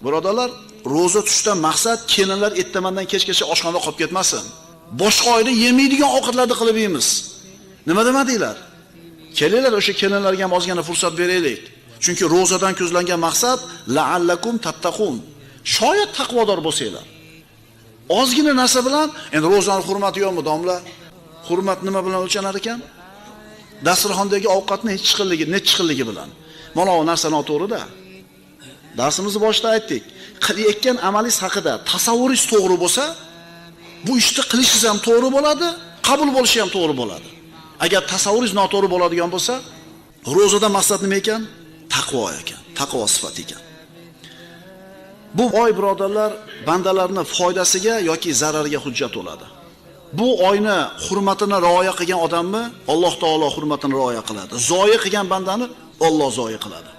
Birodarlar, ro'za tutishdan maqsad kelinlar ertamandan kechgacha oshxonada qolib ketmasin. Boshqa oyda yemaydigan ovqatlarni qilib yeymiz. Nima demadinglar? Kelinglar o'sha kelinlarga ham ozgina fursat beraylik. Chunki ro'zadan ko'zlangan maqsad la'allakum tattaqun. Shoyat taqvodor bo'lsanglar. Ozgina narsa bilan endi ro'zaning hurmati yo'qmi, domla? Hurmat nima bilan o'lchanar ekan? Dasturxondagi ovqatni nechi xilligi, nechi xilligi bilan. Mana bu narsa noto'g'ri-da. Darsimizni boshida aytdik. Qilayotgan amalingiz haqida tasavvuringiz to'g'ri bo'lsa, bu ishni qilishingiz ham to'g'ri bo'ladi, qabul bo'lishi ham to'g'ri bo'ladi. Agar tasavvuringiz noto'g'ri bo'ladigan bo'lsa, ro'zada maqsad nima ekan? Taqvo ekan, taqvo sifati ekan. Bu oy birodarlar bandalarning foydasiga yoki zarariga hujjat bo'ladi. Bu oyni hurmatini rioya qilgan odamni Alloh taolo hurmatini rioya qiladi. Zoyi qilgan bandani Alloh zoyi qiladi.